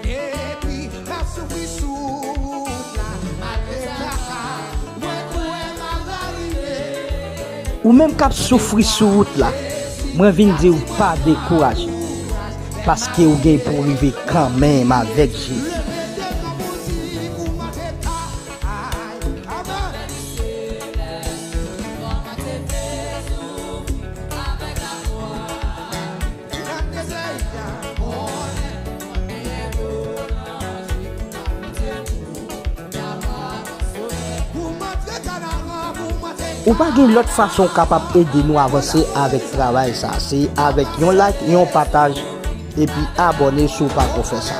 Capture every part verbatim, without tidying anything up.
Depi m ap soufri sou wout la, malgre traka, mwen kwè m ap rive. Ou menm k ap soufri sou wout la, mwen vin di w pa dekouraje, paske w gen pou w rive kanmenm avèk Jezi. Ou pa gen lòt fason w kapab ede nou avanse avèk travay sa, se avèk yon like, yon pataj, epi abòne si w pako fè sa.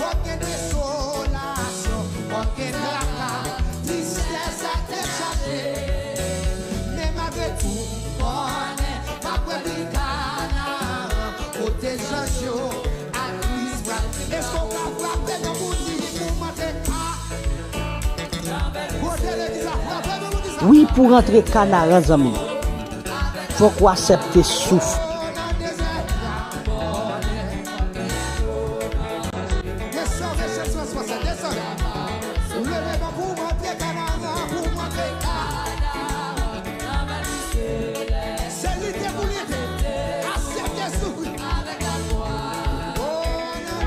Fòk gen dezolasyon, fòk gen traka, tristès ak tèt chaje. Men malgre tou, m konnen m ap wè pil Kanaran kote zanj yo ak Kris pral. Èske w ka frape nan boudi pou monte a? Kote legliz la, frape nan boudi sa. Wi, pou rantre Kanaran, zanmi m, fòk w aksepte souf.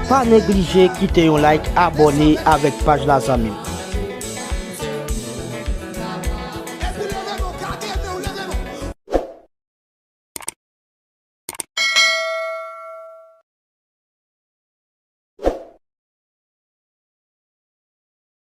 Pa neglije kite yon like, abòne avèk paj la, zanmi m.